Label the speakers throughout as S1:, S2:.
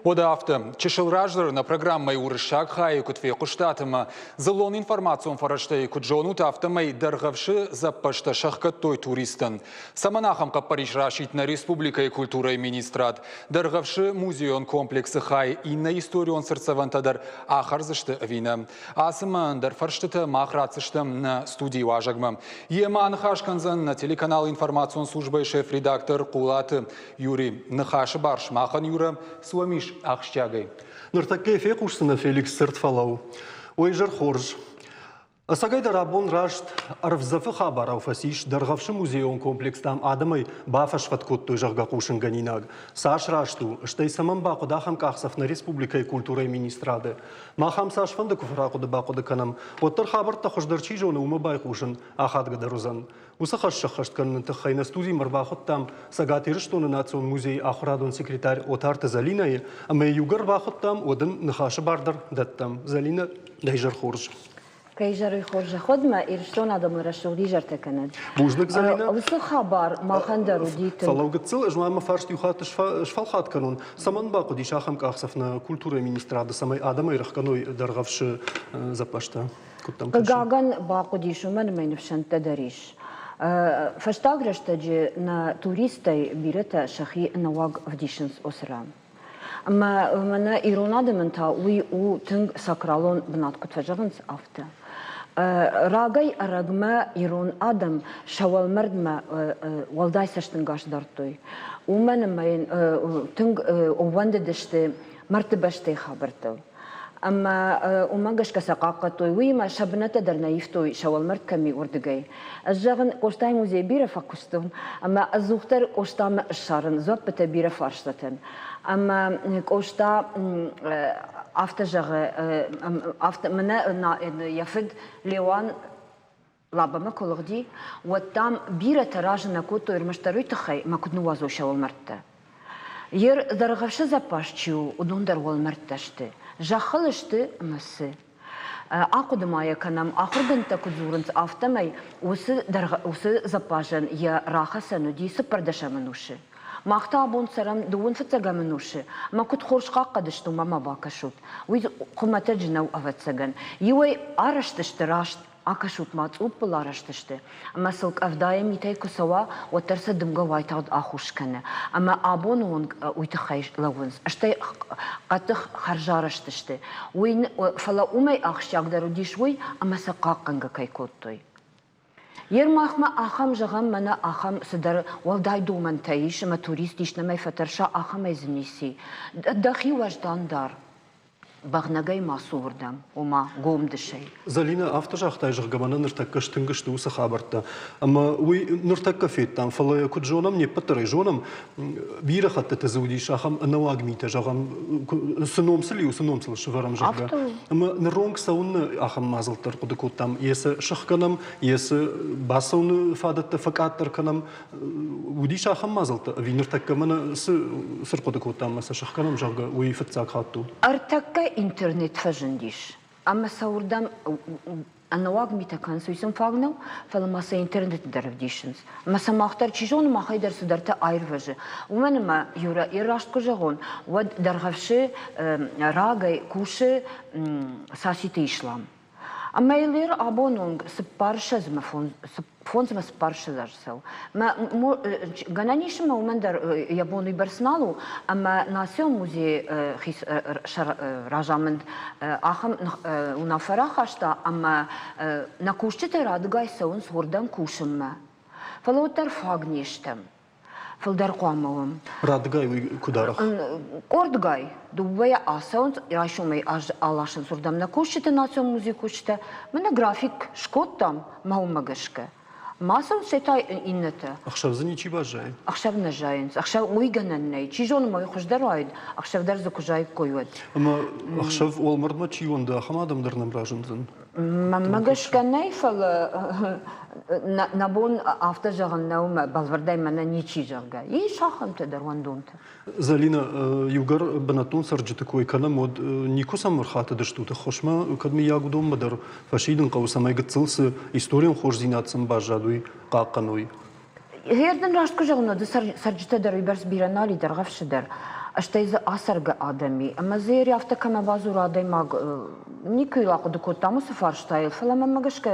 S1: Уӕдӕ афтӕ, чысыл раздӕр нӕ программӕйы уырыссаг хайы куыд фехъуыстат ӕмӕ дзыллон информацион фӕрӕзтӕй куыд зонут, афтӕмӕй Дӕргъӕвсы дзӕппӕзтӕ сӕхгӕдтой туристтӕн. Цӕмӕн ахӕм хъӕппӕрис расидт нӕ республикӕйы культурӕйы министрад? Дӕргъӕвсы музейон комплексы хай иннӕ историон цыртдзӕвӕнтӕ дӕр ахӕрдзысты ӕви нӕ? Ацы ӕмӕ ӕндӕр фӕрстытӕ мах ратдзыстӕм нӕ студийы уазӕгмӕ. Йемӕ аныхас кӕндзӕн нӕ телеканалы информацион службӕйы шеф-редактор Хъулаты Юрий, ныхасы бар сымахӕн, Юра, цы уӕм ис ахсджиагӕй?
S2: Ныртӕккӕ фехъусдзынӕ Феликс цырд фӕлӕуу. Уый изӕр хорз. Ӕцӕгӕйдӕр абон раст ӕрвдзӕфы хабарау фӕцис Дӕргъӕвсы музейон комплекстӕм адӕмӕй бафӕсфӕд кодтой, зӕгъгӕ, хъусынгӕнинаг. Цас раст у, стӕй цӕмӕн бахъуыд ахӕм къахдзӕф нӕ республикӕйы культурӕйы министрады? Мах ӕм цасфӕнды куы фӕрахъуыды-бахъуыды кӕнӕм, уӕддӕр хабӕрттӕ хуыздӕр чи зоны, уымӕ байхъусын ахадгӕдӕр уыдзӕн. Уыцы хӕс сӕххӕст кӕныны тыххӕй нӕ студимӕ ӕрбахуыдтам Цӕгат Ирыстоны национ музейы ахуырадон секретарь Отарты Зӕлинӕйы ӕмӕ йӕ иугӕр бахуыдтам, уӕд ын ныхасы бар дӕр дӕттӕм. Зӕлинӕ, дӕ изӕр хорз.
S3: Кӕй изӕры хорзӕх уӕд мӕ Ирыстон адӕмы рӕсугъд изӕртӕ кӕнӕд.
S2: Бузныг, Зӕлинӕ.
S3: Уыцы хабар махӕн дӕр уыди тынг.
S2: Фӕлӕ гыццыл ӕз ма мӕ фарст иу хатт сфӕлхат кӕнон. Цӕмӕн бахъуыдис ахӕм къахдзӕф нӕ культурӕйы министрады, цӕмӕй адӕмӕй рӕхгӕной Дӕргъӕвсы дзӕппӕзтӕ?
S3: Хъыгагӕн, бахъуыдис, уымӕн ӕмӕ ныфсӕнттӕ дӕр ис. Фӕстаг рӕстӕджы нӕ туристтӕй бирӕтӕ сӕхи нӕуӕг ӕвдисынц уыцы ран. Ӕмӕ мӕнӕ ирон адӕмӕн та уый у тынг сакралон бынат, куыд фӕзӕгъынц, афтӕ. Рагӕй-ӕрӕгмӕ ирон адӕм сӕ уӕлмӕрдмӕ уӕлдай цӕстӕнгас дардтой. Уымӕн ӕмӕ йын тынг ӕууӕндыдысты мӕрдты бӕстӕйы хабӕрттыл. Ӕмӕ уымӕ гӕсгӕ сӕ хъахъхъӕдтой, уыимӕ сӕ бынӕттӕ дӕр нӕ ивтой, сӕ уӕлмӕрд кӕм и, уырдыгӕй. Ӕз зӕгъын, Къостайы музейы бирӕ фӕкуыстон, ӕмӕ ӕдзухдӕр Къостамӕ ссарын дзуӕппытӕ бирӕ фарстатӕн. Ӕмӕ Къоста афтӕ зӕгъы, афтӕ мӕнӕ йӕ фыд Леуан Лабӕмӕ куы лыгъди, уӕд, дам, бирӕтӕ разы нӕ кодтой ӕрмӕстдӕр уый тыххӕй, мӕ куыд ныууадзой сӕ уӕлмӕрдтӕ. Йе рдӕргъӕвсы запас чи у, уыдон дӕр уӕлмӕрдтӕ сты. Зӕххыл сты ӕмӕ цы? Ахъуыды ма йӕ кӕнӕм, ахуыргӕндтӕ куыд дзурынц, афтӕмӕй уыцы, уыцы запасӕн йӕ рахӕцӕн уыди цыппӕрдӕсӕм ӕнусы. Мах та абон цӕрӕм дыууын фыццӕгӕм ӕнусы, ӕмӕ куыд хорз хъахъхъӕд сты, уымӕ ма бакӕсут. Уый хуымӕтӕджы нӕу, ӕвӕццӕгӕн. Иуӕй арӕзт сты раст, Акӕсут-ма, цъуппыл арӕзт сты, ӕмӕ сыл къӕвдайы митӕй куы цӕуа, уӕддӕр сӕ дымгӕ уайтагъд ахус кӕны. Ӕмӕ абоны онг уый тыххӕй лӕууынц. Стӕй хъӕддых хӕрзарӕзт сты. Уый, фӕлӕ уымӕй ахсджиагдӕр уыдис уый, ӕмӕ сӕ хъахъхъӕнгӕ кӕй кодтой. Йе рмахмӕ ахӕм, зӕгъӕм, мӕнӕ ахӕм цыдӕр уӕлдай домӕнтӕ ис, ӕмӕ турист истӕмӕй фӕтӕрса, ахӕмӕй дзы ницы и. Дӕхи уӕздан дар. бӕгънӕгӕй ма цу уырдӕм, ома гомдысӕй.
S2: Зӕлинӕ, афтӕ загътай, зӕгъгӕ, мӕнӕ ныртӕккӕ стынг сты уыцы хабӕрттӕ. Ӕмӕ уый ныртӕккӕ федтам, фӕлӕ йӕ куыд зонӕм, не ппӕт дӕр ӕй зонӕм, бирӕ хӕттыты дзы уыдис ахӕм ӕнӕуаг митӕ, зӕгъӕм, цы ном сыл и, уыцы ном сыл сӕвӕрӕм, зӕгъгӕ. Ӕмӕ ныронг цӕуыннӕ ахӕм мадзӕлттӕ ӕрхъуыды кодтам, йе цы сыхгӕнӕм, йе цы бацӕуыны фадӕттӕ фӕкъаддӕр кӕнӕм, Уыдис ахӕм мадзӕлттӕ ӕви ныртӕккӕ мӕнӕ цы цы рхъуыды кодтам ӕмӕ сӕ сӕхгӕнӕм, зӕгъгӕ, уый фыццаг хатт у?
S3: Ӕртӕккӕ интернет фӕзындис ӕмӕ сӕ уырдӕм ӕнӕуаг митӕ кӕнынц, уый сын фаг нӕу, фӕлӕ ма сӕ интернеты дӕр ӕвдисынц. Ӕмӕ сӕ мах дӕр, чи зоны, махӕй дӕр цыдӕртӕ аирвӕзы. Уымӕн ӕмӕ, Юрӕ, йӕ раст куы зӕгъон, уӕд Дӕргъӕвсы рагӕй кусы Саситы Ислам. Ӕмӕ йыл ер абон онг цыппарссӕдзмӕ фондзмӕ цыппарссӕдз азы цӕуы. Мӕ гӕнӕн ис ӕмӕ уымӕн дӕр йӕ бон уыйбӕрц нал у, ӕмӕ национ музейы разамынд ахӕм уынаффӕ рахаста, ӕмӕ нӕ кусджытӕ радыгай цӕуынц уырдӕм кусынмӕ. Фӕлӕ уӕддӕр фаг не стӕм. Фылдӕр хъуамӕ уӕм.
S2: Радыгай уый куыд арӕх?
S3: Къордгай. Дыууӕйӕ ацӕуынц, райсомӕй аласынц уырдӕм нӕ кусджыты, национ музейы кусджытӕ. Мӕнӕ график скодтам, мӕ уымӕ гӕсгӕ. Ма цӕуынц сӕ та иннӕтӕ.
S2: Ӕхсӕв дзы ничи баззайы?
S3: Ӕхсӕв нӕ зайынц. Ӕхсӕв уый гӕнӕн нӕй. Чи зоны, ма уый хуыздӕр уаид, ӕхсӕв дӕр дзы куы заиккой, уӕд.
S2: Ӕмӕ ӕхсӕв уӕлмӕрдмӕ чи уӕнды, ахӕм адӕм дӕр нӕм разындзӕн?
S3: Мӕнмӕ гӕсгӕ нӕй, фӕлӕ нӕ бон афтӕ зӕгъын нӕу, мӕ бӕлвырдӕй мӕнӕ ничи, зӕгъгӕ. Ис ахӕмтӕ дӕр уӕндонтӕ.
S2: Зӕлинӕ, иугӕр бынӕттон цӕрджыты кой кӕнӕм, уӕд никуы сӕм ӕрхатыдыстут ӕххуысмӕ, кӕд мыййаг уыдонмӕ дӕр фӕсидын хъӕуы, цӕмӕй гыццыл цы историон хорздзинад сын баззад, уый хъахъхъӕной?
S3: Гъер дын раст куы зӕгъон, уӕд цӕрджытӕ дӕр уыйбӕрц бирӕ нал и, Дӕргъӕвсы дӕр. Стӕй дзы ацӕргӕ адӕм и, ӕмӕ дзы афтӕ кӕмӕ бадзура адӕймаг, никуы ахъуыды кодтам уыцы фарстайыл, фӕлӕ мӕнмӕ гӕсгӕ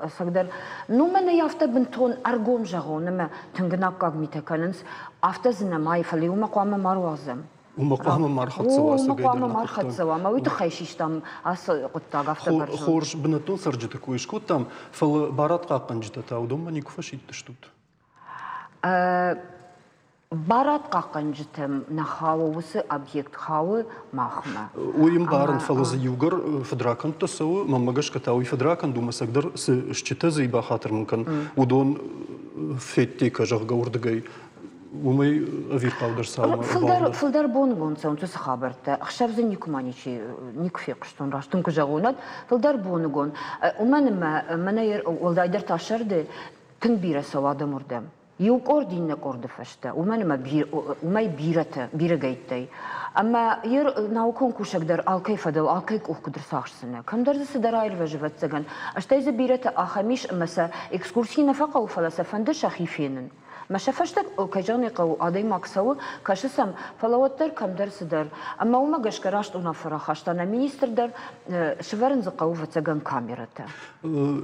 S3: ӕцӕгдӕр, ну мӕнӕй афтӕ бынтон ӕргом зӕгъон ӕмӕ тынг ӕнаккаг митӕ кӕнынц, афтӕ дзы нӕма и, фӕлӕ уымӕ хъуамӕ ма руадзӕм.
S2: Уымӕ хъуамӕ ма рхӕццӕ уа.
S3: Уымӕ хъуамӕ ма рхӕццӕ уа, ӕмӕ уый тыххӕй систам ацы хъуыддаг афтӕ бӕрзонд.
S2: Хорз бынӕттон цӕрджыты кой скодтам, фӕлӕ барадхъахъхъӕнджытӕ та уыдонмӕ никуы фӕсидтыстут?
S3: Барадхъахъхъӕнджытӕм нӕ хауы уыцы объект хауы махмӕ.
S2: Уый ӕмбарын, фӕлӕ дзы иугӕр фыдракӕндтӕ цӕуы, мӕнмӕ гӕсгӕ та уый фыдракӕнд у, ӕцӕгдӕр цы стджытӕ дзы бахатыр мын кӕн, уыдон федде, зӕгъгӕ, уырдыгӕй уымӕй ӕвирхъаудӕр цаумӕ
S3: Фылдӕр, фылдӕр боныгон цӕуынц уыцы хабӕрттӕ. Ӕхсӕв дзы никуы ма ничи никуы фехъуыстон, раст дын куы зӕгъон, уӕд фылдӕр боныгон. Уымӕн ӕмӕ мӕнӕ уӕлдайдӕр та сӕрды тынг бирӕ цӕуы адӕм уырдӕм. Иу къорд иннӕ къорды фӕстӕ, уымӕн ӕмӕ уымӕй бирӕтӕ, бирӕгӕйттӕй. Ӕмӕ йе наукон кусӕг дӕр алкӕй фӕдыл, алкӕй къух куыд ӕрцахсдзынӕ. Кӕмдӕр дзы цыдӕр аирвӕзы, ӕвӕццӕгӕн. Стӕй дзы бирӕтӕ ахӕм ис, ӕмӕ сӕ экскурси нӕ фӕхъӕуы, фӕлӕ сӕ фӕнды сӕхи фенын. Мӕ сӕ фӕстӕ, кӕй зӕгъын ӕй хъӕуы, адӕймаг цӕуы, кӕсы сӕм, фӕлӕ уӕддӕр кӕмдӕр цыдӕр. Ӕмӕ уымӕ гӕсгӕ раст уынаффӕ рахаста нӕ министр дӕр, сывӕрын дзы хъӕуы, ӕвӕццӕгӕн, камерӕтӕ.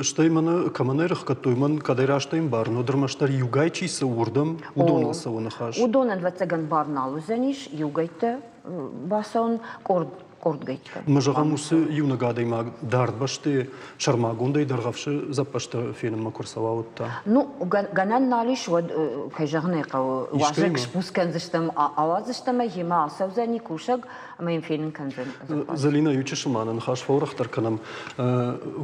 S2: Стӕй мӕнӕ кӕмӕн ӕрыхгӕдтой, мӕн кӕдӕй рӕстӕй ӕмбарын, уӕд ӕрмӕстдӕр иугай чи цӕуы, уырдӕм уыдоныл цӕуы ныхас.
S3: Уыдонӕн, ӕвӕццӕгӕн, бар нал уыдзӕнис иугӕйттӕ бацӕуын, къорд къордгӕйттӕ.
S2: Мӕ зӕгъӕм, уыцы иунӕг адӕймаг дард бӕсты сӕрмагондӕй Дӕргъӕвсы дзӕппӕзтӕ фенынмӕ куы рцӕуа, уӕд та?
S3: Ну, гӕнӕн нал ис, уӕд, кӕй зӕгъын ӕй хъӕуы, уазӕг сбуц кӕндзыстӕм, ауадздзыстӕм ӕй, йемӕ ацӕудзӕни кусӕг ӕмӕ йын фенын кӕндзӕн.
S2: Зӕлинӕ, иу чысыл ма нӕ ныхас фӕуӕрӕхдӕр кӕнӕм.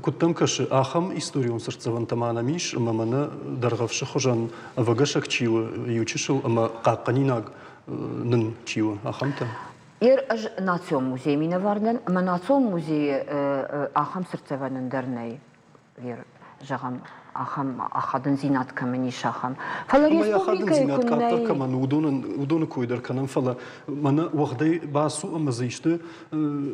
S2: Куыд дӕм кӕсы, ахӕм историон цыртдзӕвӕнтӕ ма нӕм ис, ӕмӕ мӕнӕ Дӕргъӕвсы хуызӕн ӕвӕгӕсӕг чи у, иу чысыл ӕмӕ хъахъхъӕнинаг нын чи у, ахӕмтӕ?
S3: Ер ӕз национ музейы минӕвар дӕн, ӕмӕ национ музейы ахӕм цыртдзӕвӕн дӕр нӕй. Зӕгъӕм, ахӕм ахадындзинад кӕмӕн ис, ахӕм.
S2: Фӕлӕ республикӕйы куы нӕй... кӕмӕн уыдонӕн, уыдоны кой дӕр кӕнӕм, фӕлӕ мӕнӕ уӕгъдӕй бацу ӕмӕ дзы исты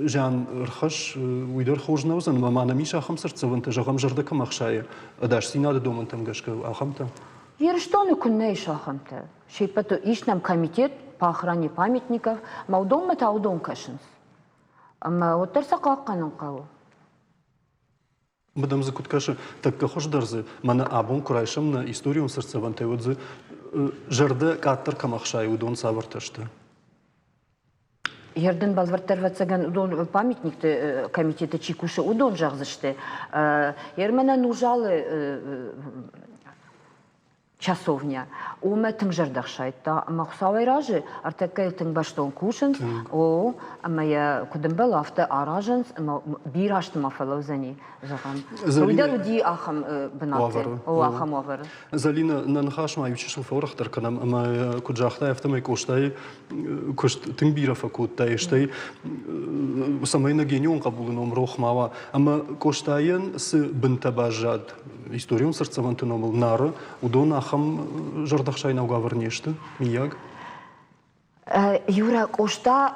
S2: зиан ӕрхӕсс, уый дӕр хорз нӕ уыдзӕн. Ӕмӕ ма нӕм ис ахӕм цыртдзӕвӕнтӕ, зӕгъӕм, зӕрдӕ кӕм ӕхсайы, ӕдасдзинады домӕнтӕм гӕсгӕ, ахӕмтӕ.
S3: Ирыстоны куыннӕ ис ахӕмтӕ. Се ппӕты ис нӕм комитет по охране памятников, ӕмӕ уыдонмӕ та уыдон кӕсынц. Ӕмӕ уӕддӕр сӕ хъахъхъӕнын хъӕуы.
S2: Мадам дзы куыд кӕсы, тӕккӕ хуыздӕр дзы, мӕнӕ абон куы райсӕм нӕ историон цыртдзӕвӕнтӕй, уӕд дзы зӕрдӕ къаддӕр кӕм ӕхсайы, уыдон цавӕртӕ сты?
S3: Ердын бӕлвырддӕр ӕвӕццӕгӕн уыдон памятникты комитеты чи кусы, уыдон зӕгъдзысты. Ермӕнӕн узалы часовня. Уымӕ тынг зӕрдӕхсайдта ӕмӕ Хуыцауӕй разы ӕртӕккӕ йыл тынг бӕстон кусынц. О, ӕмӕ йӕ куыд ӕмбӕлы, афтӕ аразынц ӕмӕ бирӕ азты ма фӕлӕудзӕни, зӕгъӕм. Уый дӕр уыди ахӕм бынаты, о, ахӕм уавӕры.
S2: Зӕлинӕ, нӕ ныхас ма иучысыл фӕуӕрӕхдӕр кӕнӕм ӕмӕ куыд загътай, афтӕмӕй Къостайы куыст тынг бирӕ фӕкодтай, стӕй цӕмӕй нӕ генион хъӕбулы ном рох ма уа. Ӕмӕ Къостайӕн цы бынтӕ баззад историон цыртдзӕвӕнты номыл Нары, уыдон ахӕм зӕрдӕхсайнаг уавӕр не сты, миййаг?
S3: Юрӕ, Къоста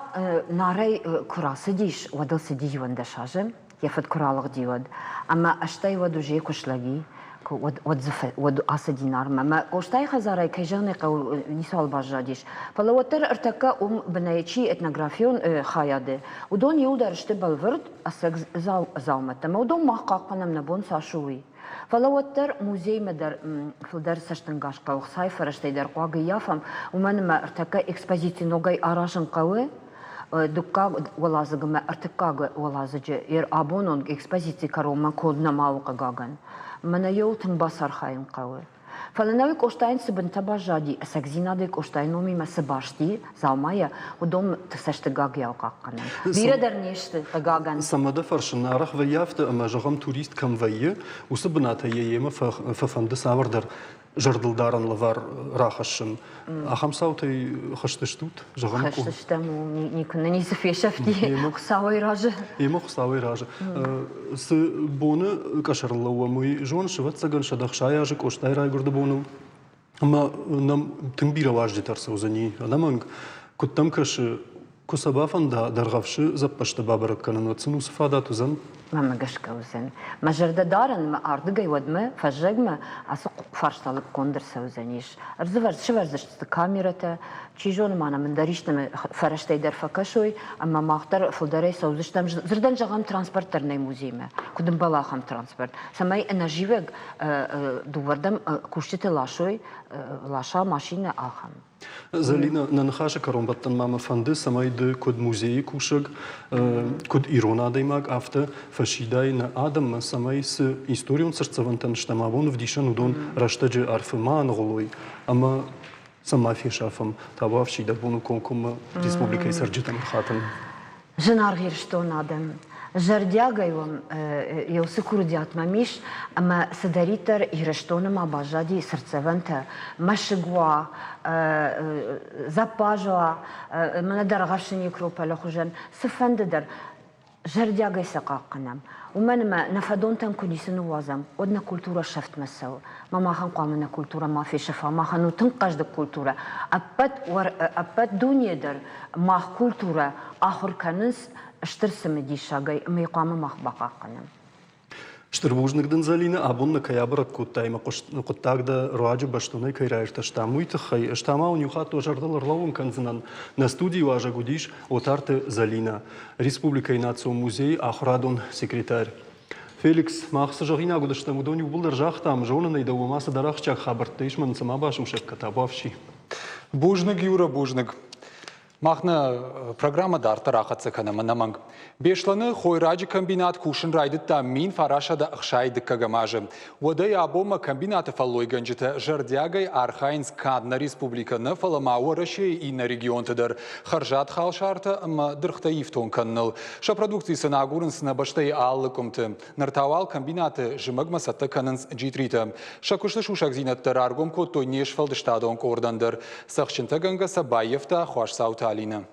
S3: Нарӕй куы рацыдис, уӕд ыл цыди 11 азы, йӕ фыд куы ралыгъди, уӕд. Ӕмӕ стӕй уӕд уже куы слӕг и, уӕд, уӕд, дзы, уӕд ацыди Нармӕ. Мӕ Къостайы хӕдзарӕй, кӕй зӕгъын ӕй хъӕуы, ницуал баззадис. Фӕлӕ уӕддӕр ӕртӕккӕ уым бынӕй чи этнографион хайады, уыдон иуылдӕр сты бӕлвырд, ӕцӕг дзаумӕттӕ. Ӕмӕ уыдон мах хъахъхъӕнӕм, нӕ бон цас у, уый. Фӕлӕ уӕддӕр музеймӕ дӕр фылдӕр цӕстӕнгас хъӕуы, хцайы фӕрӕзтӕй дӕр хъуаг ӕййафӕм, уымӕн ӕмӕ ӕртӕккӕ экспозици ногӕй аразын хъӕуы. Дыккаг уӕладзыг ӕмӕ ӕртыккаг уӕладзыджы йӕ абон онг экспозици кӕронмӕ конд нӕма у, хъыгагӕн. Мӕнӕ йыл тынг бацархайын хъӕуы. Фӕлӕ нӕуи Къостайӕн цы бынтӕ баззади, ӕцӕгдзинадӕй Къостайы номимӕ цы баст и, дзаумайӕ, уыдон цӕстыгагуйау хъахъхъӕнӕм. Бирӕ дӕр не сты, хъыгагӕн.
S2: Цӕмӕ дӕ фӕрсын, арӕх вӕййы афтӕ, ӕмӕ, зӕгъӕм, турист кӕм вӕййы, уыцы бынатӕй йӕ йемӕ фӕфӕнды цавӕрдӕр зӕрдылдарӕн лӕвар рахӕссын. Ахӕм цаутӕй хызтыстут, зӕгъӕм?
S3: Хызтыстӕм, никуы нӕ ницы фесӕфти, Хуыцауӕй разы.
S2: Емӕ Хуыцауӕй разы. Цы боны къӕсӕрыл лӕууӕм, уый зоныс, ӕвӕццӕгӕн, 160 азы Къостайы райгуырды боныл. Ӕмӕ нӕм тынг бирӕ уазджытӕ ӕрцӕудзӕни, ӕнӕмӕнг. Куыд дӕм кӕсы, Куы сӕ бафӕнда Дӕргъӕвсы дзӕппӕзтӕ бабӕрӕг кӕнын, уӕд сын уыцы фадат уыдзӕн?
S3: Мӕнмӕ гӕсгӕ уыдзӕн. Мӕ зӕрдӕ дарын, мӕ ардыгӕй уӕдмӕ, фӕззӕгмӕ ацы фарста лыггонд ӕрцӕудзӕнис. Сывӕрдзысты камерӕтӕ, Чи зоны ма нӕм ӕндӕр исты фӕрӕзтӕй дӕр фӕкӕсой, ӕмӕ мах дӕр фылдӕрӕй цӕудзыстӕм. Дзырдӕн зӕгъӕм, транспорт дӕр нӕй музеймӕ. Куыд ӕмбӕлы ахӕм транспорт? Цӕмӕй ӕнӕзивӕг дыууӕрдӕм кусджыты ласой, ласа машинӕ ахӕм.
S2: Зӕлинӕ, нӕ ныхасы кӕронбӕттӕн ма мӕ фӕнды, цӕмӕй ды куыд музейы кусӕг, куыд ирон адӕймаг, афтӕ фӕсидай нӕ адӕммӕ, цӕмӕй цы историон цыртдзӕвӕнтӕн стӕм абон ӕвдисӕн, уыдон рӕстӕджы арфы ма аныгъуылой ӕмӕ сӕ ма фесафӕм. Табуафси дӕ бон у комкоммӕ республикӕйы цӕрджытӕм ӕрхатын.
S3: Зынаргъ Ирыстоны адӕм, зӕрдиагӕй уӕм еу цы курдиат мӕм ис, ӕмӕ цыдӕриддӕр Ирыстоны ма баззади цыртдзӕвӕнтӕ, мӕсыг уа, зӕппаз уа, мӕнӕ Дӕргъӕвсы некрополы хуызӕн, цыфӕнды дӕр, зӕрдиагӕй сӕ хъахъхъӕнӕм. Уымӕн ӕмӕ нӕ фӕдонтӕн куы ницы ныууадзӕм, уӕд нӕ культурӕ сӕфтмӕ цӕуы. Мӕ махӕн хъуамӕ нӕ культурӕ ма фесӕфа, махӕн у тынг хъӕздыг культурӕ. Ӕппӕт, ӕппӕт дуне дӕр мах культурӕ ахуыр кӕнынц стыр цымыдисагӕй ӕмӕ йӕ хъуамӕ мах бахъахъхъӕнӕм.
S2: Стыр бузныг дын, Зӕлинӕ, абон нӕ кӕй абӕрӕг кодтай ӕмӕ хъуыддаг дӕ руаджы бӕстонӕй кӕй раиртӕстам, уый тыххӕй. Ӕз та ма уын иу хатт уӕ зӕрдыл ӕрлӕууын кӕндзынӕн. Нӕ студийы уазӕг уыдис Отарты Зӕлинӕ, республикӕйы национ музейы ахуырадон секретарь. Феликс, мах цы зӕгъинаг уыдыстӕм, уыдон иууылдӕр загътам, зонын ӕй, дӕуӕ ма цыдӕр ахсджиаг хабӕрттӕ ис, мӕн цӕмӕ басусӕг кӕ, табуафси.
S1: Бузныг, Юра, бузныг. Мах нӕ программӕ дарддӕр ахӕццӕ кӕнӕм ӕнӕмӕнг. Беслӕны хойраджы комбинат кусын райдыдта 1962 азы. Уӕдӕй абонмӕ комбинаты фӕллойгӕнджытӕ зӕрдиагӕй архайынц канд нӕ республикӕ нӕ, фӕлӕ ма Уӕрӕсейы иннӕ регионты дӕр хӕрзад халсартӕ ӕмӕ дыргътӕ ифтонг кӕныныл. Сӕ продукци сын агурынц нӕ бӕстӕйы алы къуымты. Ныр та уал комбинаты зымӕгмӕ цӕттӕ кӕнынц джитритӕ. Сӕ куысты сусӕгдзинӕдтӕ раргом кодтой не сфӕлдыстадон къордӕн дӕр. Цӕхджынтӕгӕнгӕ сӕ баййӕфта Хуасдзауты Алинӕ.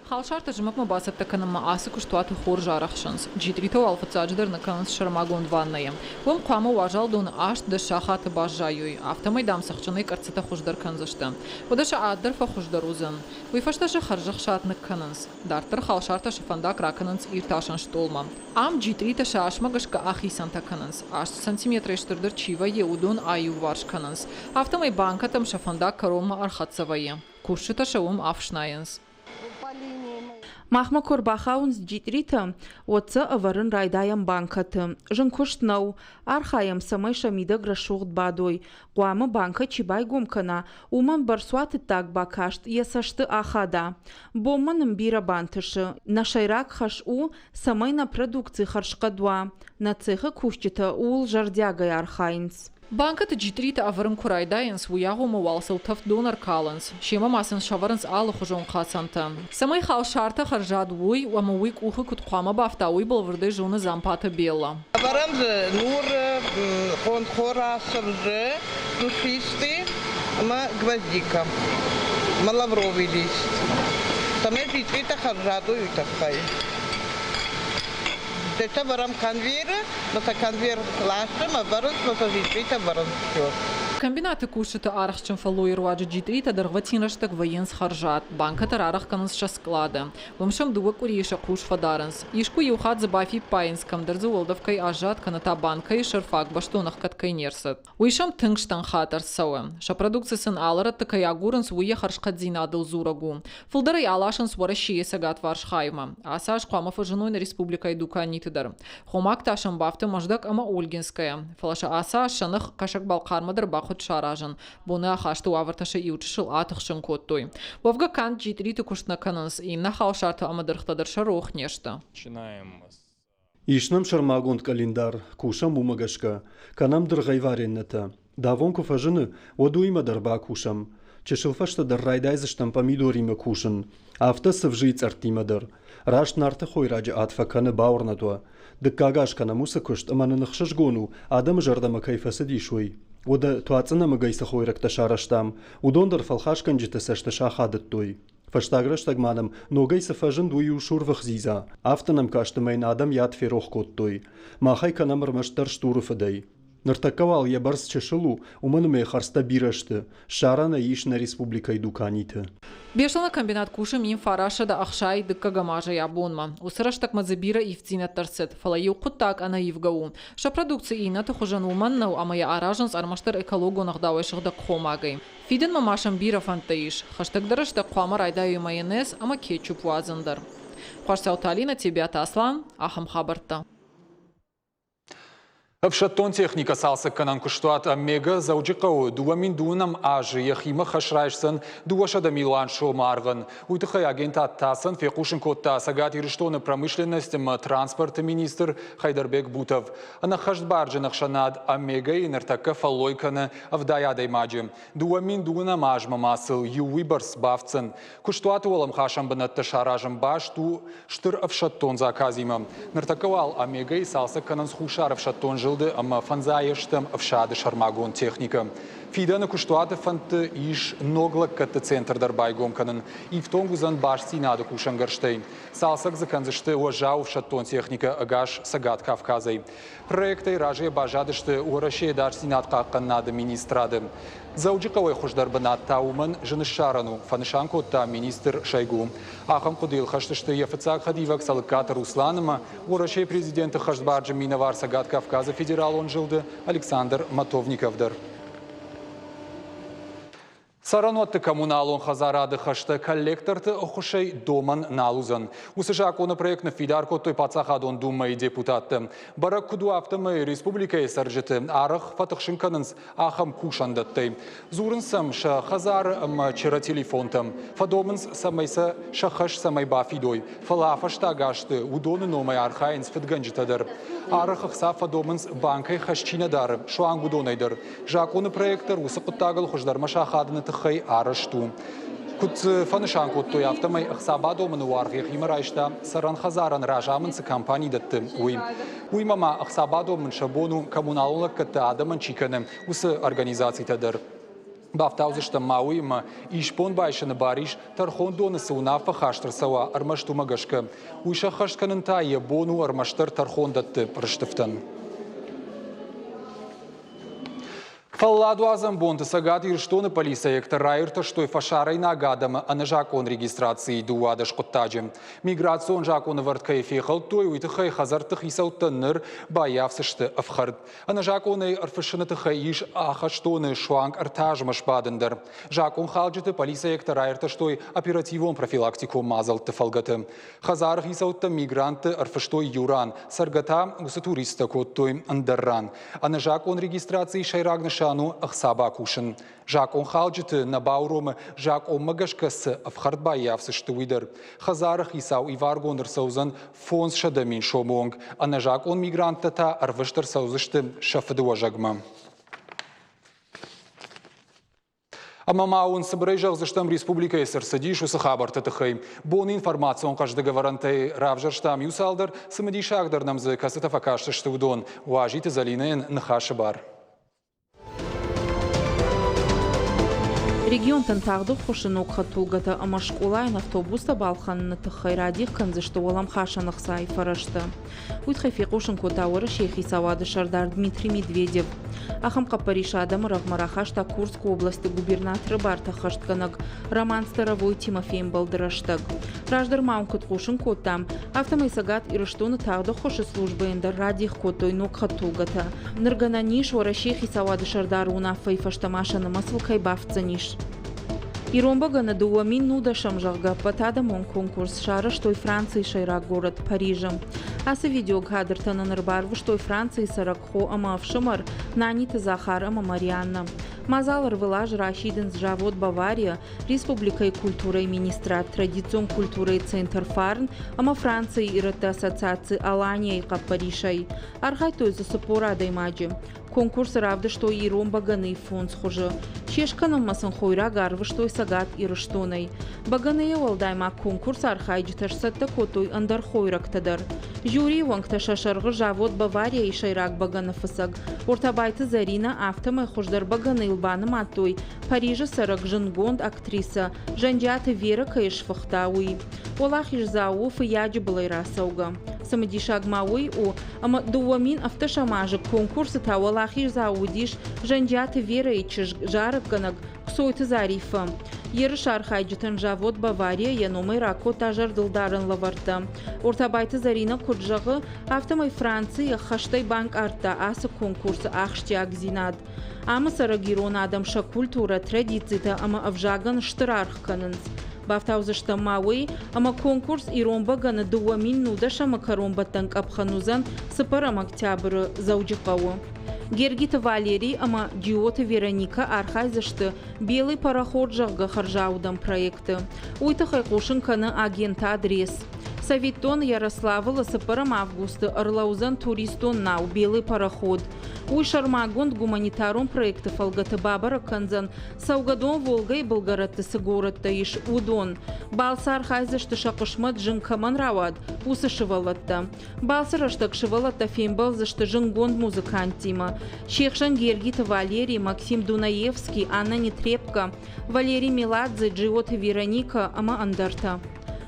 S4: Халсартӕ зымӕгмӕ бацӕттӕ кӕнынмӕ ацы куыстуаты хорз арӕхсынц. Джитритӕ уал фыццаджыдӕр ныккӕнынц сӕрмагонд ваннӕйы. Уым хъуамӕ уазал доны 8-10 сахаты баззайой, афтӕмӕй, дам, цӕхджынӕй къӕрццытӕ хуыздӕр кӕндзысты. Уӕдӕ сӕ ад дӕр фӕхуыздӕр уыдзӕн. Уый фӕстӕ сӕ хӕрзӕхсад ныккӕнынц. Дарддӕр халсартӕ сӕ фӕндаг ракӕнынц иртасӕн стъолмӕ. Ам джитъритӕ сӕ асмӕ гӕсгӕ ахицӕнтӕ кӕнынц. Аст сантиметрӕй стырдӕр чи вӕййы, уыдон аиуварс кӕнынц. Афтӕмӕй банкӕтӕм сӕ фӕндаг кӕронмӕ ӕрхӕццӕ вӕййы. Кусджытӕ сӕ уым ӕфснайынц.
S5: Махмӕ куы ӕрбахауынц джитъритӕ, уӕд сӕ ӕвӕрын райдайӕм банкӕты. Зын куыст нӕу. Архайӕм, цӕмӕй сӕ мидӕг рӕсугъд бадой. Хъуамӕ банкӕ чи байгом кӕна, уымӕн бӕрцуаты ддаг бакаст йӕ цӕсты ахада. Бонмӕ нын бирӕ бантысы. Нӕ сӕйраг хӕс у, цӕмӕй нӕ продукци хӕрзхъӕд уа. Нӕ цехы кусджытӕ ууыл зӕрдиагӕй архайынц.
S4: Банкӕты джитъритӕ ӕвӕрын куы райдайынц, уый агъоммӕ уал сыл тӕвд дон ӕркалынц, семӕ ма сын сӕвӕрынц алыхуызон хӕцӕнтӕ. Цӕмӕй халсартӕ хӕрзад уой ӕмӕ уый къухы куыд хъуамӕ бафта, уый бӕлвырдӕй зоны Дзампаты Беллӕ.
S6: Ӕвӕрӕм дзы нуры, хонхора, сырзы, душисты ӕмӕ гвоздика ӕмӕ лавровый лист. Цӕмӕй джитъритӕ хӕрзад уой, уый тыххӕй. Тетӕ вӕрӕм конвейеры, но сӕ конвейер ласӕм, ӕвӕрынц, но сӕ джитъритӕ вӕрынц все.
S4: Комбинаты кусджыты арӕхстджын фӕллойы руаджы джитъритӕ дӕргъвӕтин рӕстӕг вӕййынц хӕрзад. Банкӕтӕ рарӕх кӕнынц сӕ склады. Уым сӕм дыууӕ къуырийы сӕ хъус фӕдарынц. Искуы иу хатт дзы бафиппайынц, кӕмдӕр дзы уӕлдӕф кӕй аззад кӕнӕ та банкӕйы сӕр фаг бӕстон ӕхгӕд кӕй не рцыд. Уый сӕм тынг стӕм хатт ӕрцӕуы. Сӕ продукци сын алы рӕтты кӕй агурынц, уый йӕ хӕрзхъӕддзинадыл дзурӕг у. Фылдӕр ӕй аласынц Уӕрӕсейы цӕгатварс хаймӕ. Ацы аз хъуамӕ фӕзыной нӕ республикӕйы дуканиты дӕр. Хомаг та сӕм бафты Мӕздӕг ӕмӕ Ольгинскӕйӕ. Фӕлӕ сӕ ацы аз сӕ ных Кӕсӕг-Балхъармӕ дӕр бахъуыд саразын. Боны ахасты уавӕртӕ сӕ иучысыл атыхсын кодтой. Уӕвгӕ канд джитъриты куыст нӕ кӕнынц, иннӕ халсартӕ ӕмӕ дыргътӕ дӕр сӕ рох не сты.
S2: Ис нӕм сӕрмагонд къӕлиндар, кусӕм уымӕ гӕсгӕ. Кӕнӕм дыргъӕй вареннӕтӕ. Давон куы фӕзыны, уӕд уыимӕ дӕр бакусӕм. Чысыл фӕстӕдӕр райдайдзыстӕм пъамидоримӕ кусын. Афтӕ цывзыйы цъӕрттимӕ дӕр. Раст Нарты хойраджы ад фӕкӕны, бауырнӕд уӕ. Дыккаг аз кӕнӕм уыцы куыст ӕмӕ нын ӕхсызгон у, адӕмы зӕрдӕмӕ кӕй фӕцыдис, уый. Уӕдӕ туацъынӕмыгӕй цы хойрӕгтӕ сарӕзтам, уыдон дӕр фӕлхасгӕнджыты цӕсты сахадыдтой. Фӕстаг рӕстӕг ма нӕм ногӕй цы фӕзынд, уый у сурвых дзидза. Афтӕ нӕм каст ӕмӕ йын адӕм йӕ ад ферох кодтой. Мах ӕй кӕнӕм ӕрмӕстдӕр стуры фыдӕй. Ныртӕккӕ уал йӕ бӕрц чысыл у, уымӕн ӕмӕ йӕ хӕрдзтӕ бирӕ сты. Ссарӕн ӕй ис нӕ республикӕйы дуканиты.
S4: Беслӕны комбинат кусы 1960 дыккӕгӕм азӕй абонмӕ. Уыцы рӕстӕгмӕ дзы бирӕ ивддзинӕдтӕ ӕрцыд, фӕлӕ иу хъуыддаг ӕнӕивгӕ у. Сӕ продукци иннӕты хуызӕн уымӕн нӕу, ӕмӕ йӕ аразынц ӕрмӕстдӕр экологон ӕгъдауӕй сыгъдӕг хомагӕй. Фидӕнмӕ ма сӕм бирӕ фӕндтӕ ис. Хӕстӕгдӕр рӕстӕг хъуамӕ райдайой майонез ӕмӕ кетчуп уадзын дӕр. Хуасдзауты Алинӕ, Тебиаты Аслан, ахӕм хабӕрттӕ.
S1: Ӕфсӕддон техникӕ цалцӕггӕнӕн куыстуат Омега Дзӕуджыхъӕуы 2002 азы йӕхимӕ хӕс райсдзӕн 200 милуан сомы аргъӕн. Уый тыххӕй агентад ТАСС-ӕн фехъусын кодта Цӕгат Ирыстоны промышленность ӕмӕ транспорты министр Хайдарбек Бутов. Ӕнӕххӕстбарджын ӕхсӕнад Омега-йы ныртӕккӕ фӕллой кӕны 70 адӕймаджы. 2002 азмӕ ма сыл иу уыйбӕрц бафтдзӕн. Куыстуаты уӕлӕмхасӕн бынӕттӕ саразын баст у стыр ӕфсӕддон заказимӕ. Ныртӕккӕ уал Омегайы цалцӕг кӕнынц Хуссар ӕфсӕддон зылды ӕмӕ фӕндзайӕстӕм ӕфсады сӕрмагонд техникӕ. Фидӕны куыстуаты фӕндты ис ног лӕггӕдты центр дӕр байгом кӕнын. Ифтонг уыдзӕн бастдзинады кусӕнгӕрзтӕй. Цалцӕг дзы кӕндзысты уӕззау ӕфсӕддон техникӕ ӕгас Цӕгат Кавказӕй. Проектӕй разыйӕ баззадысты Уӕрӕсейы ӕдасдзинад хъахъхъӕнынады министрады. Дзӕуджыхъӕуӕй хуыздӕр бынат та уымӕн зын ссарӕн у, фӕнысан кодта министр Шойгу. Ахӕм хъуыдыйыл хӕст сты йӕ фыццаг хӕдивӕг Цӕлыккаты Руслан ӕмӕ Уӕрӕсейы президенты хӕстбарджын минӕвар Цӕгат Кавказы федералон зылды Александр Матовников дӕр. Цӕрӕнуӕтты коммуналон хӕдзарады хӕстӕ коллекторты ӕххуысӕй домӕн нал уыдзӕн. Уыцы закъоны проект ныффидар кодтой Паддзахадон Думӕйы депутаттӕ. Бӕрӕг куыд у, афтӕмӕй республикӕйы цӕрджыты арӕх фӕтыхсын кӕнынц ахӕм кусӕндӕттӕй. Дзурынц сӕм сӕ хӕдзары ӕмӕ чырӕ телефонтӕм. Фӕдомынц, цӕмӕй сӕ сӕ хӕс цӕмӕй бафидой. Фӕлӕ фӕстаг азты уыдоны номӕй архайынц фыдгӕнджытӕ дӕр. Арӕх ӕхца фӕдомынц, банкӕй хӕс чи нӕ дары, суанг уыдонӕй дӕр. Закъоны проект дӕр уыцы хъуыддагыл хуыздӕрмӕ сахадыны тыххӕй арӕзт у. Куыд фӕнысан кодтой, афтӕмӕй ӕхца бадомыны уаргъ йӕхимӕ райста, цӕрӕн хӕдзарӕн разамынд цы компани дӕтты, уый. Уыимӕ ма ӕхца бадомын сӕ бон у, коммуналон лӕггӕдтӕ адӕмӕн чи кӕны, уыцы организацитӕ дӕр. Бафтаудзыстӕм ма уыимӕ, исбон байсыны бар ис, тӕрхондоны цы уынаффӕ хаст ӕрцӕуа, ӕрмӕст уымӕ гӕсгӕ. Уый сӕххӕст кӕнын та йӕ бон у ӕрмӕстдӕр тӕрхондӕтты пъырыстыфтӕн. Фӕлладуадзӕн бонты Цӕгат Ирыстоны полицӕйӕгтӕ раиртӕстой фӕсарӕйнаг адӕмы ӕнӕзакъон регистрацийы 12 хъуыддаджы. Миграцион закъонӕвӕрд кӕй фехӕлдтой, уый тыххӕй хӕдзӕртты хицӕуттӕ ныр баййафдзысты ӕфхӕрд. Ӕнӕзакъонӕй ӕрфыссыны тыххӕй ис ахӕстоны суанг ӕртӕ азмӕ сбадын дӕр. Закъонхалджыты полицӕйӕгтӕ раиртӕстой оперативон-профилактикон мадзӕлтты фӕлгӕты. Хӕдзары хицӕуттӕ мигрантты ӕрфыстой иу ран, цӕргӕ та уыцы туристтӕ кодтой ӕндӕр ран. Ӕнӕзакъон регистрацийы сӕйраг нысан у ӕхца бакусын. Закъонхалджыты нӕ бауромы, закъонмӕ гӕсгӕ цы ӕфхӕрд баййафдзысты, уый дӕр. Хӕдзары хицау иваргонд ӕрцӕудзӕн 500 000 сомы онг, ӕнӕзакъон мигранттӕ та ӕрвыст ӕрцӕудзысты сӕ фыдыуӕзӕгмӕ. Ӕмӕ ма уын цыбырӕй зӕгъдзыстӕм республикӕйы цы рцыдис, уыцы хабӕртты тыххӕй. Боны информацион хъӕздыг ӕвӕрӕнтӕй равзӕрстам иу цалдӕр, цымыдисагдӕр нӕм дзы кӕцытӕ фӕкастысты, уыдон. Уазиты Зӕлинӕйӕн ныхасы бар.
S5: Регионтӕн тагъд ӕххуысы ног хӕдтулгӕтӕ ӕмӕ скъолайӕн автобустӕ балхӕныны тыххӕй радих кӕндзысты уӕлӕмхасӕн ӕхцайы фӕрӕзтӕ. Уый тыххӕй фехъусын кодта Уӕрӕсейы хицауады сӕрдар Дмитрий Медведев. Ахӕм хъӕппӕрис адӕмы рӕгъмӕ рахаста Курскы областы губернаторы бартӕ ӕххӕстгӕнӕг Роман Старовойтимӕ фембӕлды рӕстӕг. Раздӕр ма уын куыд хъусын кодтам, афтӕмӕй Цӕгат Ирыстоны тагъд ӕххуысы службӕйӕн дӕр радих кодтой ног хӕдтулгӕтӕ. Ныр гӕнӕн ис, Уӕрӕсейы хицауады сӕрдары уынаффӕйы фӕстӕ ма сӕ нымӕцыл кӕй бафтдзӕнис. Ирон бӕгӕны 2010-ӕм, зӕгъгӕ, ӕппӕтадӕмон конкурс сарӕзтой Францийы сӕйраг горӕт Парижы. Ацы видеокадртӕ нын ӕрбарвыстой Францийы цӕрӕг хо ӕмӕ ӕфсымӕр Наниты Захар ӕмӕ Марианнӕ. Мадзал ӕрвылаз расидынц завод «Бавария», республикӕйы культурӕйы министрад, традицион культурӕйы центр «Фарн» ӕмӕ Францийы ирӕтты ассоциаци «Алания-йы хъӕппӕрисӕй. Архайдтой дзы 40 адӕймаджы. Конкурсы равдыстой ирон бӕгӕныйы фондз хуызы. Се скӕнынмӕ сын хойраг арвыстой Цӕгат Ирыстонӕй. Бӕгӕныйӕ уӕлдай ма конкурсы архайджытӕ сцӕттӕ кодтой ӕндӕр хойрӕгтӕ дӕр. Жюрийы уӕнгтӕ сӕ сӕргъы завод «Бавария-йы сӕйраг бӕгӕныфыцӕг Ортабайты Зӕринӕ, афтӕмӕй хуыздӕр бӕгӕныйыл банымадтой Парижы цӕрӕг зындгонд актрисӕ Зӕнджиаты Верӕ кӕй сфыхта, уый. Уӕлахиздзау у Фыййаджы былӕй рацӕугӕ. Цымыдисаг ма уый у, ӕмӕ 2017 азы конкурсы та уӕлахиздзау уыдис Зӕнджиаты Верӕйы чызг, зарӕггӕнӕг Кцойты Зариффӕ. Ерысы архайджытӕн завод «Бавария» йӕ номӕй ракодта зӕрдылдарӕн лӕвӕрттӕ. Ортабайты Зӕринӕ куыд зӕгъы, афтӕмӕй Францийы хӕстӕй банкъардта ацы конкурсы ахсджиагдзинад. Амы цӕрӕг ирон адӕм сӕ культурӕ, традицитӕ ӕмӕ ӕвзагӕн стыр аргъ кӕнынц. Бафтаудзыстӕм ма уый, ӕмӕ конкурс «Ирон бӕгӕны» 2019-ы кӕронбӕттӕн къӕпхӕн уыдзӕн цыппӕрӕм октябры Дзӕуджыхъӕуы. Гергиты Валерий ӕмӕ Джиоты Вероникӕ архайдзысты «Белый пароход» зӕгъгӕ хӕрзаудӕн проекты. Уый тыххӕй хъусын кӕны агентад «Рес». Цӕвиттон, Ярославлы цыппӕрӕм августы ӕрлӕудзӕн туристон нау «Белый пароход». Уый сӕрмагонд гуманитарон проекты фӕлгӕты бабӕрӕг кӕндзӕн, цӕугӕдон Волгӕйы былгӕрӕтты цы горӕттӕ ис, уыдон. Балцы архайдзысты сӕ хъысмӕт зын кӕмӕн рауад, уыцы сывӕллӕттӕ. Балцы рӕстӕг сывӕллӕттӕ фембӕлдзысты зындгонд музыканттимӕ. Се хсӕн Гергиты Валерий, Максим Дунаевский, Анна Нетребко, Валерий Меладзе, Джиоты Вероника ӕмӕ ӕндӕртӕ.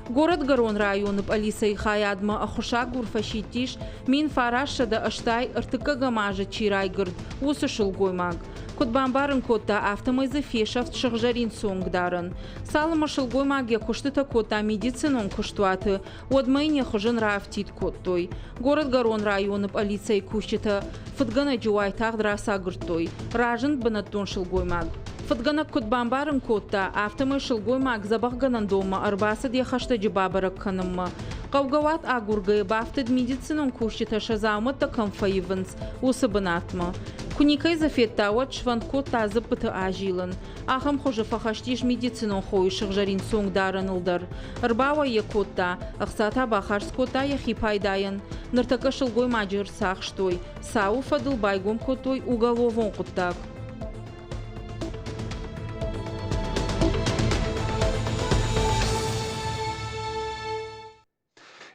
S5: Горӕтгӕрон районы пъӕлицӕйы хайадмӕ ӕххуысагур фӕсидтис 1983 азы чи райгуырд, уыцы сылгоймаг. Куыд бамбарын кодта, афтӕмӕй дзы фесӕфт сыгъзӕрин цонгдарӕн. Цалынмӕ сылгоймаг йӕ куыстытӕ кодта медицинон куыстуаты, уӕдмӕ йын йӕ хуызын раафтид кодтой. Горӕтгӕрон районы пъӕлицӕйы кусджытӕ фыдгӕнӕджы уайтагъд рацагуырдтой. Разынд бынӕттон сылгоймаг. Фыдгӕнӕг куыд бамбарын кодта, афтӕмӕй сылгоймаг дзӕбӕхгӕнӕндонмӕ ӕрбацыд йӕ хӕстӕджы бабӕрӕг кӕнынмӕ. Хъӕугӕ уат агургӕйӕ бафтыд медицинон кусджытӕ сӕ дзаумӕттӕ кӕм фӕивынц, уыцы бынатмӕ. Куы никӕй дзы федта, уӕд сфӕнд кодта дзыппыты азилын. Ахӕм хуызы фӕхӕст ис медицинон хойы сыгъзӕрин цонгдарӕныл дӕр. Ӕрбауӕй йӕ кодта, ӕхца та бахардз кодта йӕхи пайдайӕн. Ныртӕккӕ сылгоймаджы ӕрцахстой. Цауы фӕдыл байгом кодтой уголовон хъуыддаг.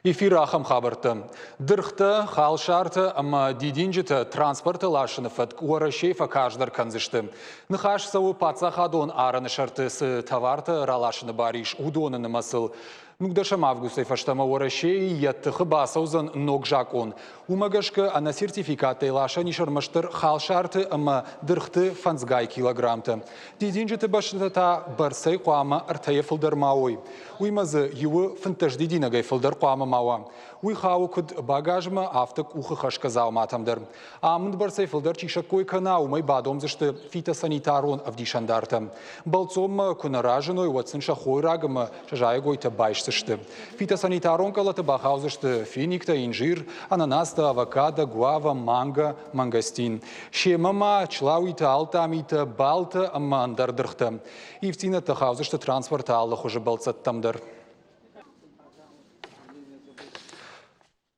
S1: Эфиры ахӕм хабӕрттӕ. Дыргътӕ, халсартӕ ӕмӕ дидинджытӕ транспорты ласыны фӕтк Уӕрӕсейы фӕкарздӕр кӕндзысты. Ныхас цӕуы паддзахадон арӕны сӕрты цы товартӕ раласыны бар ис, уыдоны нымӕцыл. Нудӕсӕм августӕй фӕстӕмӕ Уӕрӕсейы йӕ тыхы бацӕудзӕн ног закъон. Уымӕ гӕсгӕ ӕнӕ сертификаттӕй ласӕн ис ӕрмӕстдӕр халсарты ӕмӕ дыргъты фӕндзгай килограммтӕ. Дидинджыты бӕстытӕ та бӕрцӕй хъуамӕ ӕртӕйӕ фылдӕр ма уой. Уыимӕ дзы иуы 15 дидинӕгӕй фылдӕр хъуамӕ ма уа. Уый хауы куыд багажмӕ, афтӕ къухы хӕсгӕ дзауматӕм дӕр. Амынд бӕрцӕй фылдӕр чи сӕккой кӕна, уымӕй бадомдзысты фитосанитарон ӕвдисӕндартӕ. Бӕлццонмӕ куы нӕ разыной, уӕд сын сӕ хойраг ӕмӕ сӕ зайӕгойтӕ байсдзысты. Фитосанитарон къӕлӕты бахаудзысты финиктӕ, инжир, ананастӕ, авокадо, гуава, манго, мангостин. Семӕ ма члауитӕ, алтъамитӕ, балтӕ ӕмӕ ӕндӕр дыргътӕ. Ивддзинӕдтӕ хаудзысты транспорты алы хуызы бӕлццӕттӕм дӕр.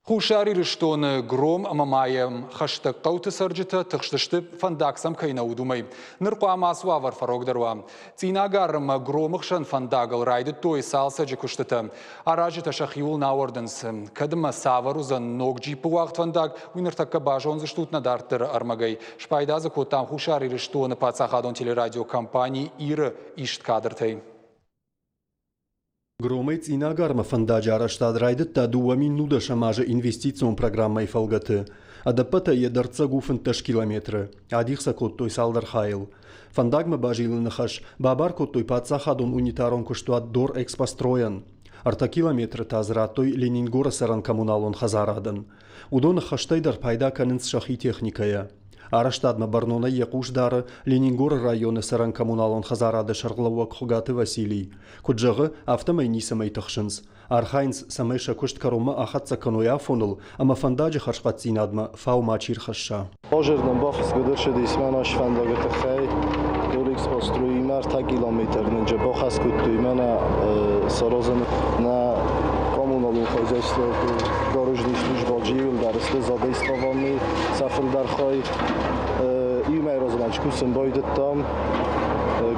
S1: Хуссар Ирыстоны Гром ӕмӕ ма йӕм хӕстӕг хъӕуты цӕрджытӕ тыхстысты, фӕндаг сӕм кӕй нӕ уыд, уымӕй. Ныр хъуамӕ ацы уавӕр фӕрогдӕр уа. Цъинагар ӕмӕ Громы хсӕн фӕндагыл райдыдтой цалцӕджы куыстытӕ. Аразджытӕ сӕхиуыл нӕ ауӕрдынц. Кӕд ӕмӕ цавӕр уыдзӕн ног джиппы уагъд фӕндаг, уый ныртӕккӕ базондзыстут нӕ дарддӕры ӕрмӕгӕй. Спайда дзы кодтам Хуссар Ирыстоны паддзахадон телерадиокомпани «Ир-ы» ист кадртӕй.
S2: Громӕй Цъинагармӕ фӕндаджы арӕзтад райдыдта 2019 азы инвестицион программӕйы фӕлгӕты. Ӕдӕппӕтӕй йӕ дӕрддзӕг у 15 километры. Адих сӕ кодтой цалдӕр хайыл. Фӕндагмӕ базилыны хӕс бабар кодтой паддзахадон унитарон куыстуат Дорэкспостройӕн. Ӕртӕ километры та дзы радтой Ленингоры цӕрӕн-коммуналон хӕдзарадӕн. Уыдон ӕххӕстӕй дӕр пайда кӕнынц сӕхи техникӕйӕ. Арӕзтадмӕ бӕрнонӕй йӕ хъус дары Ленингоры районы цӕрӕн-коммуналон хӕдзарады сӕргълӕууӕг Хуыгаты Василий. Куыд зӕгъы, афтӕмӕй ницӕмӕй тыхсынц. Архайынц, цӕмӕй сӕ куыст кӕронмӕ ахӕццӕ кӕной афоныл ӕмӕ фӕндаджы хӕрзхъӕддзинадмӕ фау мачи рхӕсса.
S7: Базырдӕм бафысгӕ ӕрцыдис мӕнӕ фӕндаджы тыххӕй. Дорэкспостроимӕ ӕртӕ километр нынджы бахӕс кодтой мӕнӕ саразын нӕ коммуналон хозяйство дорожный служба иууылдӕр сты задействованный сӕ фылдӕр хай. Иумӕ размӕ кусын байдыдтам.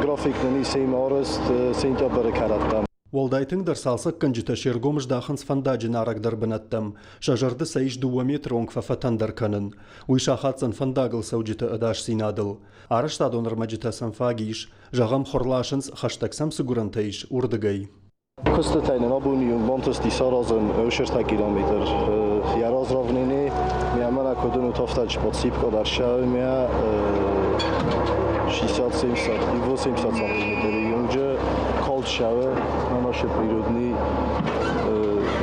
S7: График нын ис арӕзт сентябры кӕрӕттӕм.
S2: Уӕлдай тынгдӕр цалцӕггӕнджытӕ се ргом здахынц фӕндаджы нарӕгдӕр бынӕттӕм. Сӕ зӕрды сӕ ис дыууӕ метры онг фӕфӕтӕндӕр кӕнын. Уый сахаддзӕн фӕндагыл цӕуджыты ӕдасдзинадыл. Арӕзтадон ӕрмӕджытӕ сӕм фаг ис. Зӕгъӕм, хуыр ласынц, хӕстӕг сӕм цы гуырӕнтӕ ис, уырдыгӕй.
S7: Куыстытӕ нын абоны онг бантысти саразын ӕвсӕртӕ километр. Йӕ разравнение мӕ кодын утафтач подсыпка дӕр мӕ 60-70 и 80 сантиметр юнджы калд шӕуы на наши природный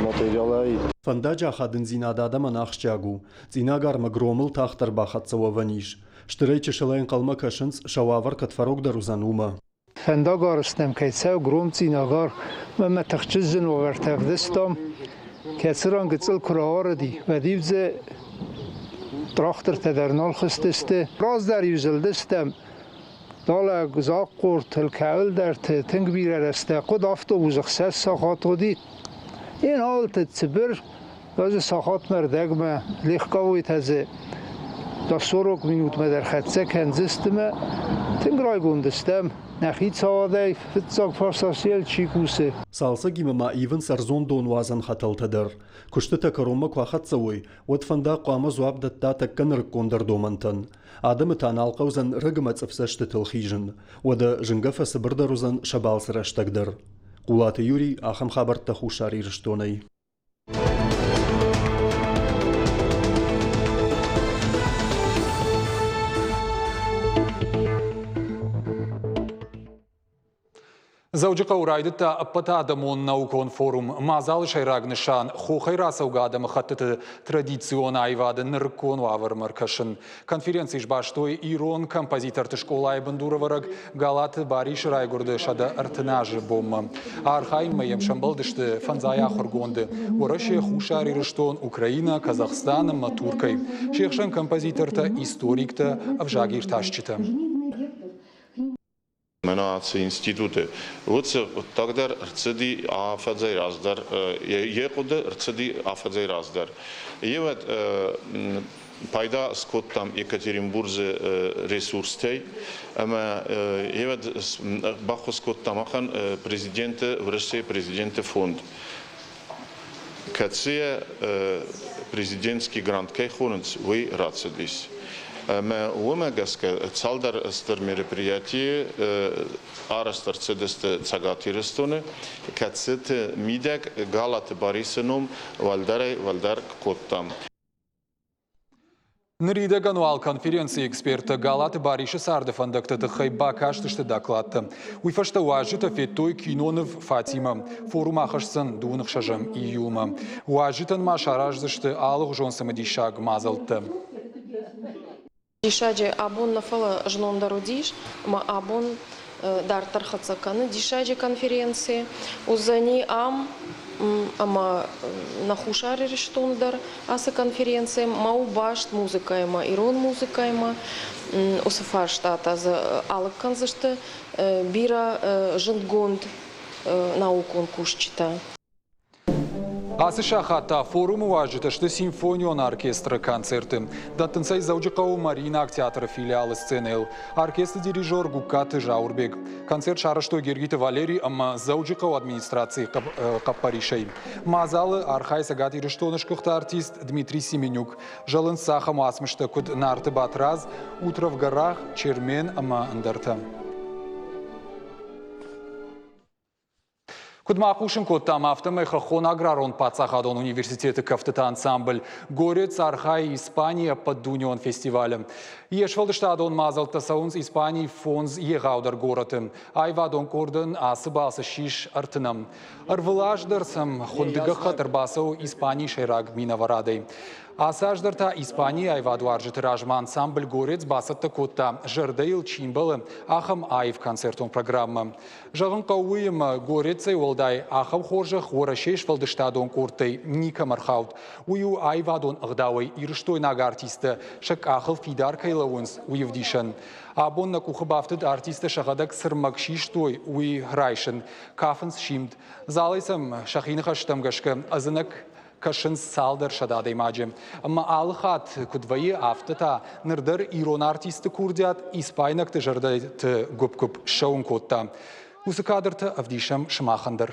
S7: материалӕй.
S2: Фӕндаджы ахадындзинад адӕмӕн ахсджиаг у. Цъинагармӕ Громыл тагъддӕр бахӕццӕ уӕвӕн ис. Стырӕй чысылӕй ӕнхъӕлмӕ кӕсынц, сӕ уавӕр кӕд фӕрогдӕр уыдзӕн, уымӕ.
S8: Фӕндагарӕзтӕм кӕй цӕуы Гром Цъинагар ӕмӕ тыхджын уавӕртӕ ӕвдыстам, кӕцы ран гыццыл куы рауарыди, уӕд-иу дзы трактортӕ дӕр нал хызтысты. Раздӕр-иу зылдыстӕм далӕ Захъхъортыл, кӕуылдӕрты тынг бирӕ рӕстӕг хъуыд, автобусы 6 сахат уыди. Ин алты цыбыр Даже сахатмӕ рдӕгмӕ легковойтӕ дзы до 40 минутмӕ дӕр хӕццӕ кӕндзысты мӕ тынг райгонд стӕм. Нӕ хицауадӕй фыццаг фарсасел чи кусы.
S2: Цалцӕгимӕ ма ивынц ӕрдзон донуадзӕн хӕтӕлтӕ дӕр. Куыстытӕ кӕронмӕ куы ахӕццӕ уой, уӕд фӕндаг хъуамӕ дзуапп дӕтта тӕккӕ нырыккондӕр домӕнтӕн. Адӕмы та нал хъӕудзӕн рыг ӕмӕ цъыфдзӕстытыл хизын. Уӕдӕ зынгӕ фӕцыбырдӕр уыдзӕн сӕ балцы рӕстӕг дӕр. Хъулаты Юрий ахӕм хабӕрттӕ Хуссар Ирыстонӕй.
S1: Дзӕуджыхъӕуы райдыдта ӕппӕтадӕмон наукон форум. Мадзалы сӕйраг нысан – хохӕй рацӕугӕ адӕмыхӕттыты традицион аивады нырыккон уавӕрмӕ ӕркӕсын. Конференци сбастой ирон композиторты скъолайы бындурӕвӕрӕг Галаты Барисы райгуырды 130 азы бонмӕ. Архайынмӕ йӕм сӕмбӕлдысты фӕндзай ахуыргонды Уӕрӕсе, Хуссар Ирыстон, Украинӕ, Казахстан ӕмӕ Туркӕй. Се хсӕн композитортӕ, историктӕ, ӕвзагиртасджытӕ.
S9: Мӕнӕ ацы институты уыцы хъуыддаг дӕр ӕрцыди афӕдзӕй раздӕр, йӕ хъуыды ӕрцыди афӕдзӕй раздӕр. Еуӕд пайда скодтам Екатеринбурджы ресурстӕй ӕмӕ еуӕд баххуыс кодтам махӕн президенты, Уӕрӕсейы президенты фонд, кӕцыйӕ президентский грант кӕй хонынц, уый рацыдис. Ӕмӕ уымӕ гӕсгӕ цалдӕр стыр мероприятийы арӕзт ӕрцыдысты Цӕгат Ирыстоны, кӕцыты мидӕг Галаты Барисы ном уӕлдӕрӕй-уӕлдӕр кодтам.
S1: Ныридӕгӕн уал конференцийы эксперттӕ Галаты Барисы царды фӕндӕгты тыххӕй бакастысты докладтӕ. Уый фӕстӕ уазджытӕ федтой киноныв «Фатимӕ». Форум ахӕсдзӕн 26 июлмӕ. Уазджытӕн ма сараздзысты алыгъуызон цымыдисаг мадзӕлттӕ.
S10: Диссаджы абон нӕ, фӕлӕ знон дӕр уыдис ӕмӕ абон дарддӕр хӕццӕ кӕны диссаджы конференци. Уыдзӕни ам ӕмӕ нӕ Хуссар Ирыстон дӕр ацы конференци ма у баст музыкӕимӕ, ирон музыкӕимӕ. Уыцы фарстатӕ дзы алыг кӕндзысты бирӕ зындгонд наукон кусджытӕ.
S1: Ацы сахат та форумы уазджытӕ сты симфонион оркестры концерты. Дӕттынц ӕй Дзӕуджыхъӕуы Мариинаг театры филиалы сценӕйыл. Оркестры дирижер Гугкаты Зауырбег. Концерт сарӕзтой Гергиты Валерий ӕмӕ Дзӕуджыхъӕуы администрацийы хъӕппӕрисӕй. Мадзалы архайы Цӕгат Ирыстоны сгуыхт артист Дмитрий Семенюк. Зӕлынц ахӕм уацмыстӕ, куыд Нарты Батрадз, Утро в горах, Чермен ӕмӕ ӕндӕртӕ. Куыд ма хъусын кодтам, афтӕмӕй Хӕххон аграрон паддзахадон университеты кӕфтыты ансамбль «Горец» архайы Испанийы ӕппӕтдунеон фестивалы. Йе сфӕлдыстадон мадзӕлттӕ цӕуынц Испанийы фондз егъаудӕр горӕты. Аивадон къордӕн ацы балц ссис ӕртынӕм. Ӕрвылаз дӕр сӕм хуынды гӕххӕтт ӕрбацӕуы Испанийы сӕйраг минӕварадӕй. Ацы аз дӕр та Испанийы аивадуарзджыты размӕ ансамбль «Горец» бацӕттӕ кодта, зӕрдӕйыл чи мбӕлы, ахӕм аив концертон программӕ. Зӕгъын хъӕуы уый, ӕмӕ горӕтӕй уӕлдай ахӕм хорзӕх Уӕрӕсейы сфӕлдыстадон къордтӕй никӕм ӕрхауд. Уый у аивадон ӕгъдауӕй ирыстойнаг артисттӕ сӕ къахыл фидар кӕй лӕууынц, уый ӕвдисӕн. Абон нӕ къухы бафтыд артисттӕ сӕхӕдӕг цы рмӕг систой, уый райсын. Кафынц симд. Залӕй сӕм сӕхи ныхӕстӕм гӕсгӕ ӕдзынӕг кӕсынц цалдӕр сӕдӕ адӕймаджы. Ӕмӕ алы хатт куыд вӕййы, афтӕ та ныр дӕр ирон артисты курдиат испайнӕгты зӕрдӕты гуыпп-гуыпп ссӕуын кодта. Уыцы кадртӕ ӕвдисӕм сымахӕн дӕр.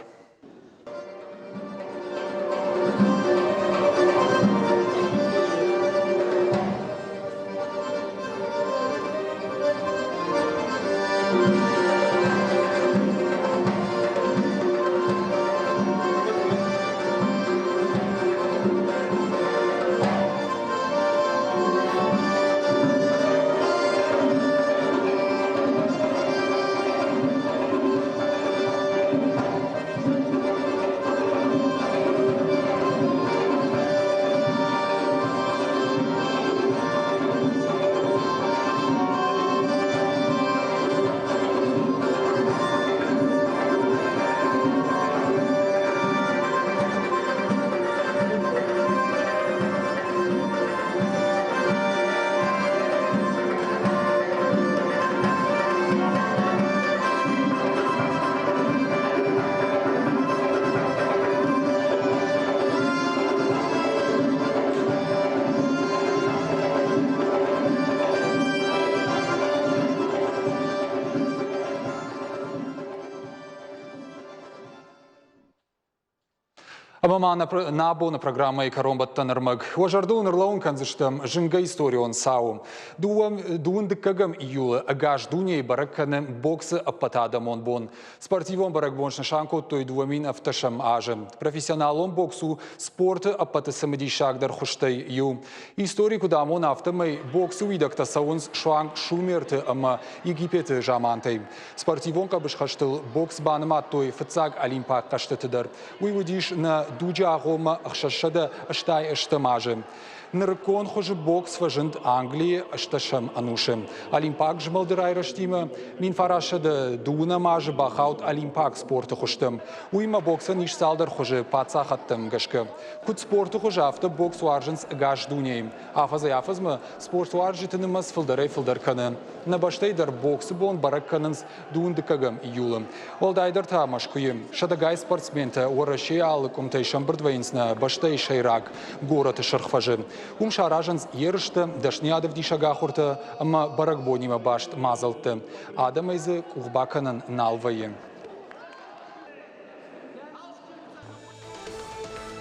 S1: Ӕмӕ ма нӕ абоны программӕйы кӕронбӕттӕн ӕрмӕг. Уӕ зӕрдыл ын ӕрлӕууын кӕндзыстӕм зынгӕ историон цау. Дыууын дыккӕгӕм июлы ӕгас дунейы бӕрӕг кӕны боксы ӕппӕтадӕмон бон. Спортивон бӕрӕгбон снысан кодтой 2007 азы. Профессионалон бокс у спорты ӕппӕты цымыдисагдӕр хуызтӕй иу. Истори куыд амоны, афтӕмӕй боксы уидӕгтӕ цӕуынц суанг Шумерты ӕмӕ Египеты замантӕй. Спортивон хъӕбысхӕстыл бокс банымадтой фыццаг олимпаг хъӕзтыты дӕр. Уый уыдис нӕ дуджы агъоммӕ 688 азы. Нырыккон хуызы бокс фӕзынд Английы ӕстӕсӕм ӕнусы. Олимпаг змӕлды райрӕзтимӕ 1902 азы бахауд олимпаг спорты хуызтӕм. Уыимӕ боксӕн ис цалдӕр хуызы паддзахӕдтӕм гӕсгӕ. Куыд спорты хуызы, афтӕ бокс уарзынц ӕгас дунейы. Афӕдзӕй-афӕдзмӕ спортуарзджыты нымӕц фылдӕрӕй-фылдӕр кӕны. Нӕ бӕстӕйы дӕр боксы бон бӕрӕг кӕнынц дыууын дыккӕгӕм июлы. Уӕлдайдӕр та Мӕскуыйы. Сӕдӕгай спортсментӕ Уӕрӕсейы алы къуымтӕй сӕмбырд вӕййынц нӕ бӕстӕйы сӕйраг горӕты Сырх фӕзы. Уым саразынц ерыстӕ, дӕсныйадӕвдисӕг ахуыртӕ ӕмӕ бӕрӕгбонимӕ баст мадзӕлттӕ. Адӕмӕй дзы къух бакӕнӕн нал вӕййы.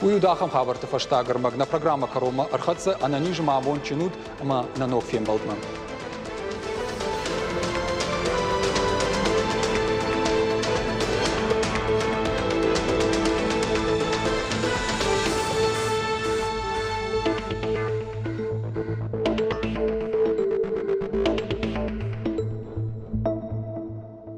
S1: Уый уыд ахӕм хабӕртты фӕстаг ӕрмӕг. Нӕ программӕ кӕронмӕ ӕрхӕццӕ ӕнӕниз ма амондджын ут ӕмӕ нӕ ног фембӕлдмӕ.